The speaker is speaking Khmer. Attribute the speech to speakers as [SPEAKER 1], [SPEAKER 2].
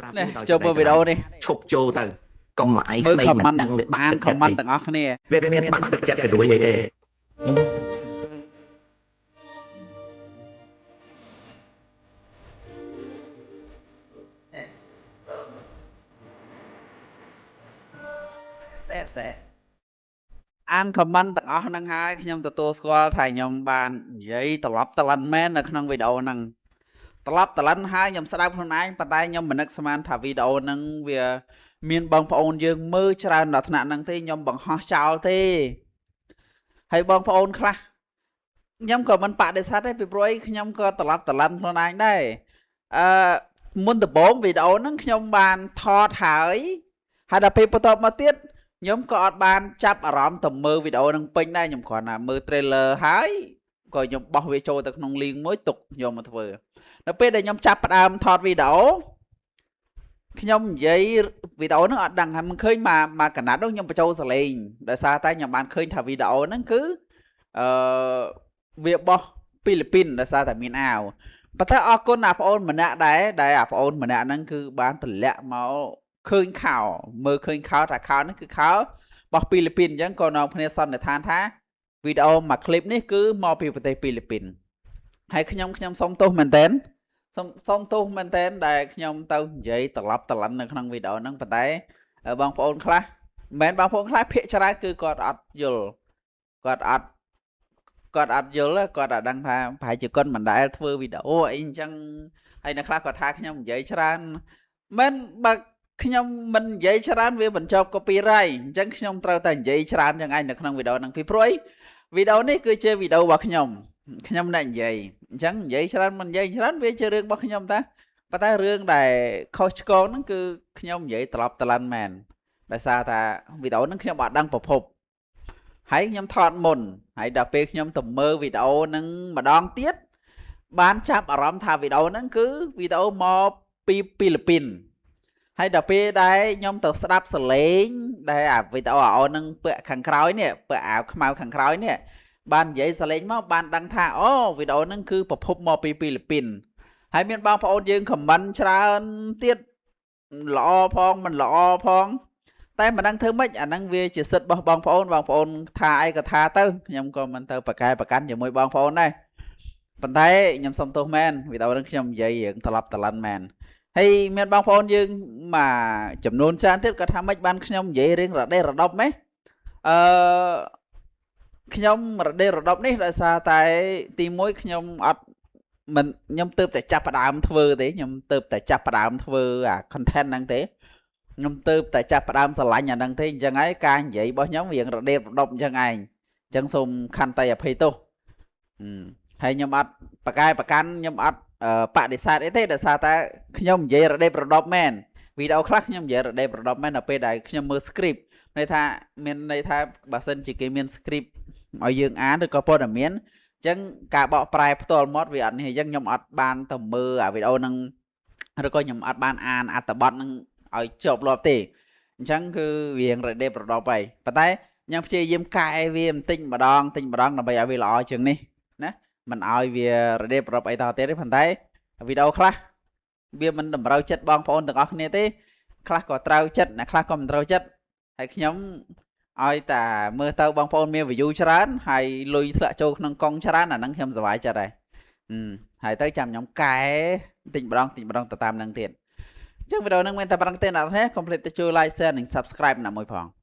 [SPEAKER 1] ប្រាប់
[SPEAKER 2] នេះ
[SPEAKER 1] ដោយ
[SPEAKER 2] ចូលមើលវីដេអូនេះ
[SPEAKER 1] ឈប់ចូលទៅកុំឲ្យ
[SPEAKER 2] មើល
[SPEAKER 1] ក្មេង
[SPEAKER 2] comment
[SPEAKER 1] មិនដឹងវាបាក់
[SPEAKER 2] អាន
[SPEAKER 1] ទឹកចិត្ត
[SPEAKER 2] comment ទាំងអស់គ្នា
[SPEAKER 1] វាមានបាក់ទឹកចិត្តទៅរួយអីទេ
[SPEAKER 3] សែសែ
[SPEAKER 2] អាន comment ទាំងអស់ហ្នឹងហើយខ្ញុំទទួលស្គាល់ថាខ្ញុំបាននិយាយត្រឡប់ត្រឡិនមែននៅក្នុងវីដេអូហ្នឹងត្រឡប់ត្រឡិនហើយខ្ញុំស្ដាប់ខ្លួនឯងប៉ុន្តែខ្ញុំមិននឹកស្មានថាវីដេអូហ្នឹងវាមានបងប្អូនយើងមើលច្រើនដល់ថ្នាក់ហ្នឹងទេខ្ញុំបង្ហោះចោលទេហើយបងប្អូនខ្លះខ្ញុំក៏មិនបដិសេធដែរពីព្រោះអីខ្ញុំក៏ត្រឡប់ត្រឡិនខ្លួនឯងដែរអឺមុនដំបូងវីដេអូហ្នឹងខ្ញុំបានថតហើយហើយដល់ពេលបន្ទាប់មកទៀត ខ្ញុំក៏អត់បានចាប់អារម្មណ៍ទៅមើលវីដេអូហ្នឹងពេញដែរខ្ញុំគ្រាន់តែមើល trailer ហើយក៏ខ្ញុំបោះវាចូលទៅក្នុង link មួយទុកយកមកធ្វើនៅពេលដែលខ្ញុំចាប់ផ្ដើមថតវីដេអូខ្ញុំនិយាយវីដេអូហ្នឹងអត់ដឹងថាមិនឃើញមកមកកណាត់នោះខ្ញុំបញ្ចូលសលេងដោយសារតែខ្ញុំបានឃើញថាវីដេអូហ្នឹងគឺអឺវាបោះហ្វីលីពីនដោយសារតែមានអាវប៉ុន្តែអរគុណអាប្អូនម្នាក់ដែរដែលអាប្អូនម្នាក់ហ្នឹងគឺបានតម្លាក់មកឃើញខោមើលឃើញខោថាខោហ្នឹងគឺខោរបស់ហ្វីលីពីនអញ្ចឹងក៏នាំគ្នាសន្និដ្ឋានថាវីដេអូមួយឃ្លីបនេះគឺមកពីប្រទេសហ្វីលីពីនហើយខ្ញុំខ្ញុំសុំទោសមែនតើសុំសុំទោសមែនតើដែលខ្ញុំទៅនិយាយត្រឡប់ត្រឡិននៅក្នុងវីដេអូហ្នឹងប៉ុន្តែបងប្អូនខ្លះមិនមែនបងប្អូនខ្លះភាកច្រើនគឺគាត់អត់យល់គាត់អត់គាត់អត់យល់ទេគាត់អត់ដឹងថាប្រហែលជាគាត់មិនដែលធ្វើវីដេអូអីអញ្ចឹងហើយអ្នកខ្លះគាត់ថាខ្ញុំនិយាយច្រើនមិនបើខ្ញុំមិននិយាយច្រើនវាបញ្ចប់ copyright អញ្ចឹងខ្ញុំត្រូវតែនិយាយច្រើនយ៉ាងឯងនៅក្នុងវីដេអូហ្នឹងពីព្រោះអីវីដេអូនេះគឺជាវីដេអូរបស់ខ្ញុំខ្ញុំអ្នកនិយាយអញ្ចឹងនិយាយច្រើនមិននិយាយច្រើនវាជារឿងរបស់ខ្ញុំតាប៉ុន្តែរឿងដែលខុសឆ្គងហ្នឹងគឺខ្ញុំនិយាយត្រឡប់ត្រឡិនមែនដោយសារថាវីដេអូហ្នឹងខ្ញុំអត់ដឹងប្រភពហើយខ្ញុំថតមុនហើយដល់ពេលខ្ញុំទៅមើលវីដេអូហ្នឹងម្ដងទៀតបានចាប់អារម្មណ៍ថាវីដេអូហ្នឹងគឺវីដេអូមកពីហ្វីលីពីនហើយដល់ពេលដែលខ្ញុំទៅស្ដាប់សលេងដែលអាវីដេអូអាអូនហ្នឹងពាក់ខាងក្រោយនេះពាក់អាវខ្មៅខាងក្រោយនេះបាននិយាយសលេងមកបានដឹងថាអូវីដេអូហ្នឹងគឺប្រភពមកពីហ្វីលីពីនហើយមានបងប្អូនយើងខមមិនច្រើនទៀតល្អផងមិនល្អផងតែមិនដឹងធ្វើម៉េចអាហ្នឹងវាជាសិទ្ធិរបស់បងប្អូនបងប្អូនថាអីក៏ថាទៅខ្ញុំក៏មិនទៅប្រកែប្រកាន់ជាមួយបងប្អូនដែរប៉ុន្តែខ្ញុំសុំទោសមែនវីដេអូហ្នឹងខ្ញុំនិយាយរឿងត្រឡប់ត្រឡិនមែនហើយមានបងប្អូនយើងមួយចំនួនច្រើនទៀតគាត់ថាម៉េចបានខ្ញុំនិយាយរឿងរដេរដប់ម៉េះអឺខ្ញុំរដេរដប់នេះដោយសារតែទីមួយខ្ញុំអត់មិនខ្ញុំទៅតែចាប់ផ្ដើមធ្វើទេខ្ញុំទៅតែចាប់ផ្ដើមធ្វើអា content ហ្នឹងទេខ្ញុំទៅតែចាប់ផ្ដើមស្រឡាញ់អាហ្នឹងទេអញ្ចឹងហើយការនិយាយរបស់ខ្ញុំវារដេរដប់អញ្ចឹងឯងអញ្ចឹងសូមខន្តីអភ័យទោសហើយខ្ញុំអត់ប្រកែប្រកាន់ខ្ញុំអត់បដិសេធអីទេដោយសារតែខ្ញុំនិយាយរដេបរដប់មែនវីដេអូខ្លះខ្ញុំនិយាយរដេបរដប់មែនដល់ពេលដែលខ្ញុំមើល script ន័យថាមានន័យថាបើសិនជាគេមាន script ឲ្យយើងអានឬក៏ព័ត៌មានអញ្ចឹងការបកប្រែផ្ទាល់មាត់វាអត់នេះអញ្ចឹងខ្ញុំអត់បានទៅមើលអាវីដេអូហ្នឹងឬក៏ខ្ញុំអត់បានអានអត្ថបទហ្នឹងឲ្យជាប់លាប់ទេអញ្ចឹងគឺវារដេបរដប់ហើយប៉ុន្តែខ្ញុំព្យាយាមកែវាបន្តិចម្ដងបន្តិចម្ដងដើម្បីឲ្យវាល្អជាងនេះណាមិនឲ្យវារដេបរដប់អីតទៀតទេប៉ុន្តែវីដេអូខ្លះវាមិនតម្រូវចិត្តបងប្អូនទាំងអស់គ្នាទេខ្លះក៏ត្រូវចិត្តអ្នកខ្លះក៏មិនត្រូវចិត្តហើយខ្ញុំឲ្យតាមើលទៅបងប្អូនមាន view ច្រើនហើយលុយធ្លាក់ចូលក្នុងកុងច្រើនអាហ្នឹងខ្ញុំសប្បាយចិត្តហើយហើយទៅចាំខ្ញុំកែបន្តិចម្ដងបន្តិចម្ដងទៅតាមហ្នឹងទៀតអញ្ចឹងវីដេអូហ្នឹងមានតែប៉ុណ្្នឹងទេអ្នកនរកុំភ្លេចទៅជួយ like share និង subscribe ណាមួយផង។